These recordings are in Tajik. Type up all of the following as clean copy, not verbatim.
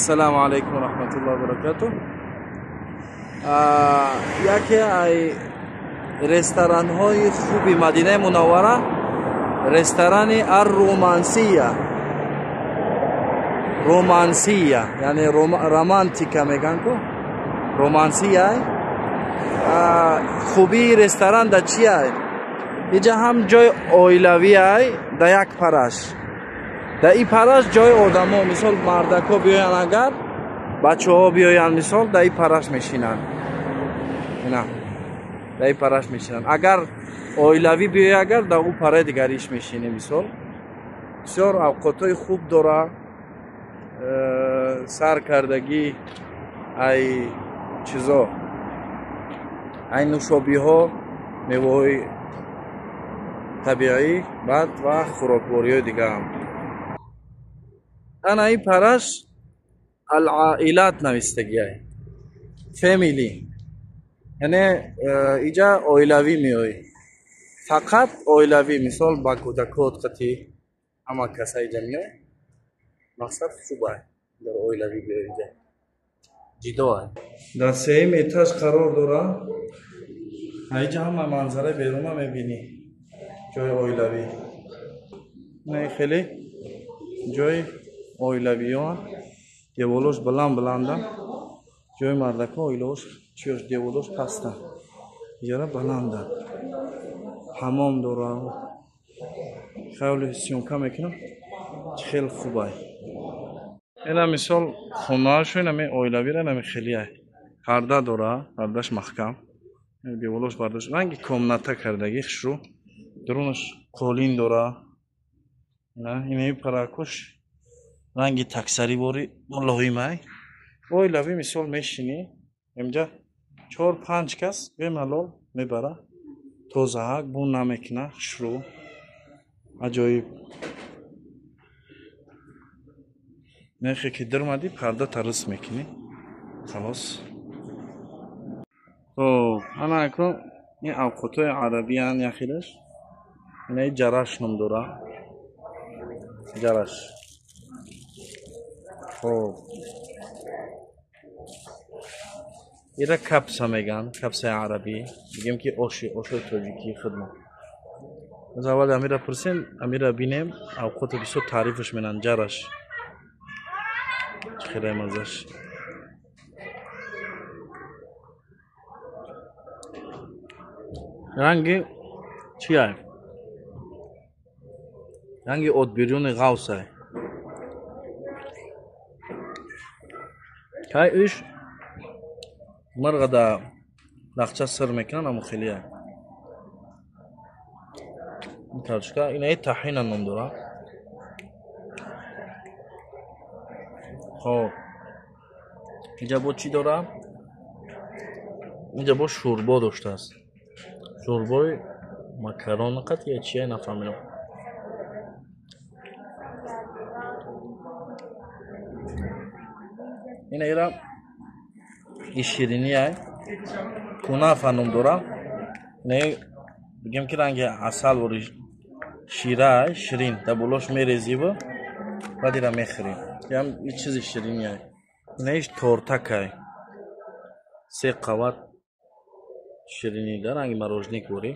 Ассалому алайкум ва раҳматуллоҳи ва баракатуҳ. Яке ай ресторанҳои хуби Мадинаи Мунаввара ресторани Ар-Романсия. Романсия, яъне романтика меган ку? Романсия. Хубии ресторан да чи ай? Иҷа ҳам ҷои оилавӣ ай, да як параш. Да и параш ҷои одамо, мисол мардако биёянд агар, бачаҳо биёянд мисол, да и параш мешинанд. Ина. Да и параш мешинанд. Агар оилавӣ биёя агар, да ӯ параи дигариш мешинӣ мисол. Бисёр авқотҳои хуб дора. Сар кардагӣ ай чизо, ай нӯшобиҳо, меваҳои табиӣ, баъд ва хӯроквориҳои дигаам. Ана ин параш Ал-Аилат навистагиай. Family. Яъне иҷа оилавӣ меоӣ. Фақат оилавӣ, мисол ба кӯдакот қатӣ ҳама каса иҷа меоӣ. Мақсад хуб ай дар оилавӣ биёӣ иҷа. Ҷидо ай. Дар сеюм этаж қарор дора. Иҷа ҳама манзараи беруна мебинӣ. Ҷои оилавӣ. Ина хеле ҷои оилавиҳо. Деволош баланд баланда. Ҷои мардако оилаош чиёш деволош паста. Иҷара баланда. Ҳамом дора. Хеле съёмка мекунам. Чӣ хеле хуб ай. Ина мисол хонаашо инами оилавиро инами хеле ай. Парда дора, пардаш маҳкам. Деволош бардошт. Ранги комната кардагӣ хушрӯ. Дурунаш қолин дора. Инами паракош ранги таксарӣ вори мулоим ай. Оилавӣ мисол мешинӣ, инҷа 4-5 кас бемалол мебара. Тозаак бу намекуна, хушрӯ. Аҷоиб. Нехе ки дирмадӣ парда тарис мекунӣ. Халос. Хоб, ана акнун ин авқотҳои арабиян яхелаш. Инаи ҷараш ном дора. Ҷараш. Хоб. Ира капса меган, капсаи арабӣ. Мегем ки оши, ошои тоҷикии худмо. Аз аввал амира пурсем, амира бинем, авқото бисёр таърифаш менан ҷараш. Чӣ хеле маззаш. Ранги чи ай? Ранги отбирюни ғавс ай. Кай иш мирға да лахча сир мекунанд, амо хеле ай. Ин картошка инаи таҳина ном дора. Хоб. Инҷа бо чӣ дора? Инҷа бо шӯрбо доштааст. Шӯрбои макарон қат я чия нафаҳмидам. Ина ира и ширинӣ ай. Кунафа ном дора. Ина бигем ки ранги асал вори шира ай, ширин. Дар болош мерезиву баъд ира мехӯрӣ. Ям и чизи ширинӣ ай. Ина иш тортак ай. Се қават ширинӣ дар ранги морожник ворӣ.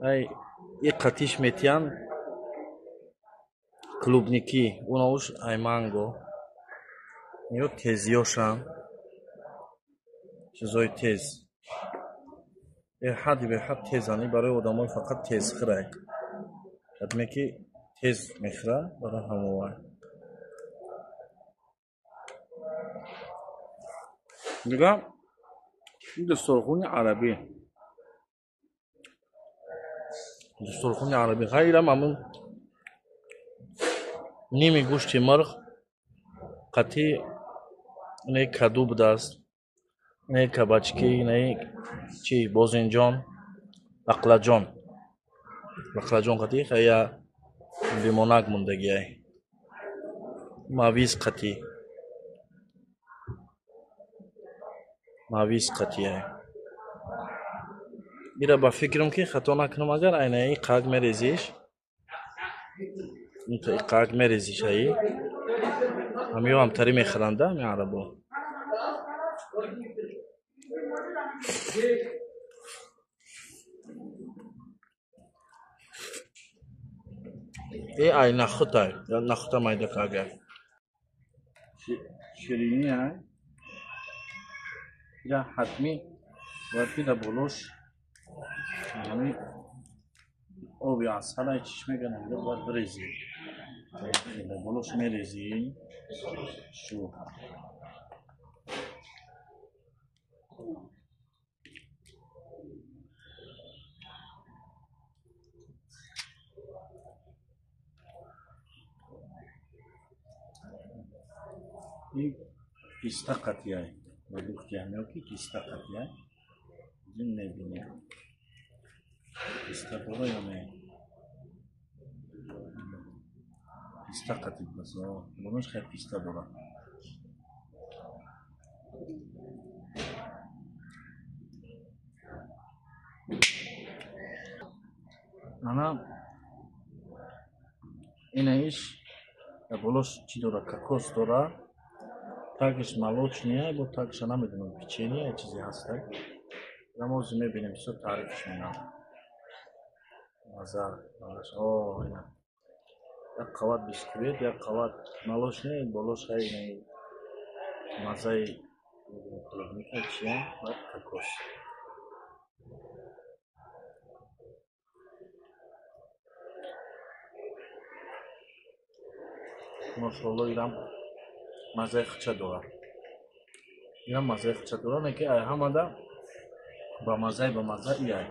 Ай и қатиш метиҳанд клубники, уноуш ай манго. Ё тезиёшанд. Чизои тез. Беҳадди беҳад тезанд. Ин барои одамои фақат тезхӯрай. Одаме ки тез мехӯра, барои ҳамовай. Дига ин дастурхони арабӣ. Дастурхони арабӣ. Хайрам ҳамун ними гӯшти мирғ қатӣ инаи каду будааст, инаи кабачки, инаи чи бозинҷон, бақлаҷон. Бақлаҷон қатӣ я лимонак мондагиай. Мавиз қатӣ. Мавиз қатиай. Ира ба фикрам ки хато накунам агар айнаи қак мерезиш. Қак мерезиш аи. Ҳамиё ҳамтарӣ мехӯранда, ҳами арабо. Э ай нахутай, нахута майда кага. Ширинӣ ай. Ира ҳатмӣ бояд ки дар болош ҳами оби асал ай чиш мегӯянд, ҳамиро бояд бирезӣ. Дар болош мерезӣ. Шу. Ин писта қатъияй. Ба гуфти ҳамиё ки писта қатъияй. Зин мебинӣ. Писта дора ё не? Писта қатъи бас. Болош хеле писта дора. Ана ина иш дар болош чӣ дора? Кокос дора. Тагиш молочния, бо тагиша намедонам, печенье чизе ҳаста. Рамози мебинем, бисёр таърифш менам. Маза, о, ина. Як қават бисквит, як қават молочния, болош ҳай ина мазаи клубника чия, баъд кокос. Мошоалло, ирам мазаи хича дорад. Ирам мазаи хича дорад, не ки ай ҳамада ба мазаи ба маза иай.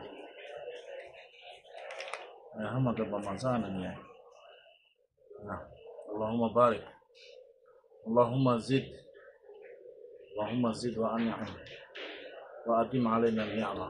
Ай ҳамада ба маза анамиай. Аллоҳумма барик. Аллоҳумма зид. Аллоҳумма зид ва анъим. Ва адим алайна ниъма.